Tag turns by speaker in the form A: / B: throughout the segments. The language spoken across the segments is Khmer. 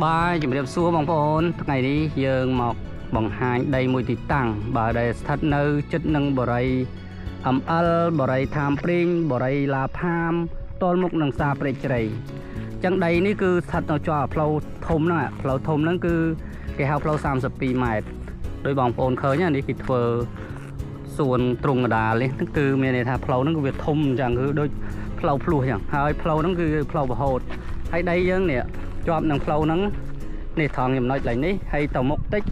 A: បាទ ជំរាបសួរបងប្អូន ថ្ងៃនេះយើងមកបង្ហាញដីមួយទីតាំង បាទ ដែលស្ថិតនៅជិតនឹងបរិយ ML បរិយថាមព្រីង បរិយឡាផាម ទល់មុខនឹងផ្សារព្រែកជ្រៃ។ ចឹងដីនេះគឺស្ថិតនៅជាប់ផ្លូវធំហ្នឹង ផ្លូវធំហ្នឹងគឺគេហៅផ្លូវ 32 ម៉ែត្រ ដោយបងប្អូនឃើញនេះ គេធ្វើសួនទ្រង់កដាលនេះ គឺមានន័យថាផ្លូវហ្នឹងគឺវាធំអញ្ចឹង គឺដូចផ្លូវភ្លោះអញ្ចឹង ហើយផ្លូវហ្នឹងគឺផ្លូវពហូត ហើយដីយើងនេះជាប់នឹងផ្លូវហ្នឹងនេះ ថងចំណុចឡើងនេះ ហើយទៅមុខតិច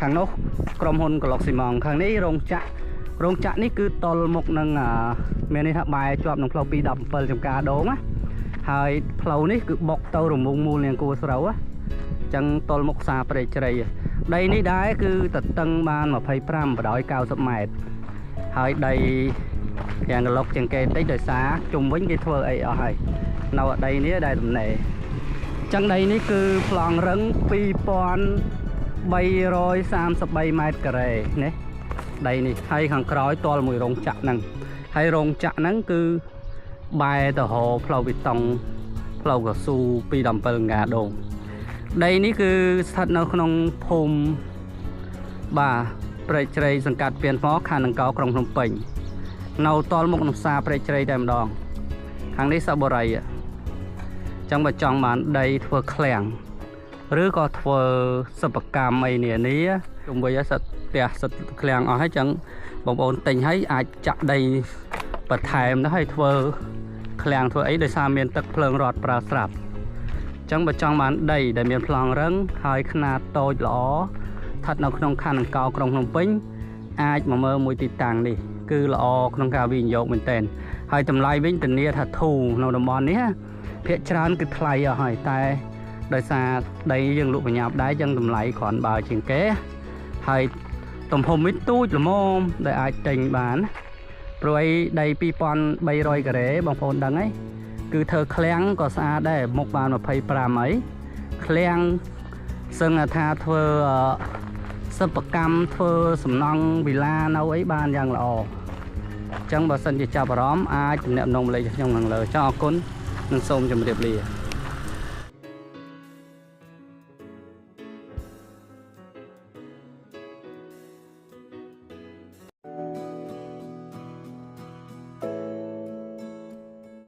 A: ខាងនោះក្រុមហ៊ុនកឡុកស៊ីម៉ង ខាងនេះរោងចក្រ រោងចក្រនេះគឺតល់មុខនឹង មានន័យថាបែរជាប់នឹងផ្លូវ 217 ចំការដងណា ហើយផ្លូវនេះគឺបុកទៅរមងមូលនាងគួរស្រូវណា អញ្ចឹងតល់មុខផ្សារព្រែកជ្រៃ។ ដីនេះដែរគឺតតឹងបាន 25 បដោយ 90 ម៉ែត្រ ហើយដីយ៉ាងកឡុកជាងគេតិច ដោយសារជុំវិញគេធ្វើអីអស់ហើយ នៅដីនេះដែលទំនេរ។ ចឹងដីនេះគឺប្លង់រឹង 2333 ម៉ែត្រការ៉េនេះ ដីនេះ ហើយខាងក្រោយតល់មួយរោងចក្រហ្នឹង ហើយរោងចក្រហ្នឹងគឺបែរទៅរកផ្លូវបេតុង ផ្លូវកស៊ូ 217 ងាដង។ ដីនេះគឺស្ថិតនៅក្នុងភូមិ បាទ ព្រែកជ្រៃ សង្កាត់ពៀនថ្ម ខណ្ឌដង្កោ ក្រុងភ្នំពេញ នៅតល់មុខនឹងផ្សារព្រែកជ្រៃតែម្ដង ខាងនេះសបុរី។ ចឹងបើចង់បានដីធ្វើឃ្លាំង ឬក៏ធ្វើសិប្បកម្មអីនានា ជុំវិញសិតផ្ទះសិតឃ្លាំងអស់ហើយ ចឹងបងប្អូនទិញហើយអាចចាក់ដីបន្ថែមទៅ ហើយធ្វើឃ្លាំងធ្វើអី ដោយសារមានទឹកភ្លើងរត់ប្រើស្រាប់។ ចឹងបើចង់បានដីដែលមានប្លង់រឹង ហើយខ្នាតតូចល្អ ស្ថិតនៅក្នុងខណ្ឌអង្កោ ក្រុងភ្នំពេញ អាចមកមើលមួយទីតាំងនេះ គឺល្អក្នុងការវិនិយោគមែនទែន ហើយតម្លៃវិញធានាថាធូរ។ នៅតំបន់នេះភាគច្រើនគឺថ្លៃអស់ហើយ តែដោយសារដីយើងលក់បញ្ញាប់ដែរ ចឹងតម្លៃគ្រាន់បើជាងគេ ហើយទំហំវិញទូចល្មមដែលអាចទិញបាន ព្រោះអីដី 2300 ការ៉េ បងប្អូនដឹងហើយ គឺធ្វើឃ្លាំងក៏ស្អាតដែរ មុខបាន 25 អីឃ្លាំង សឹងថាធ្វើសិប្បកម្ម ធ្វើសំណង់វិឡានៅអីបានយ៉ាងល្អ។ អញ្ចឹងបើសិនជាចាប់អារម្មណ៍ អាចទំនាក់ទំនងលេខខ្ញុំខាងលើ។ ចង់អរគុណ និងសូមជម្រាបលា។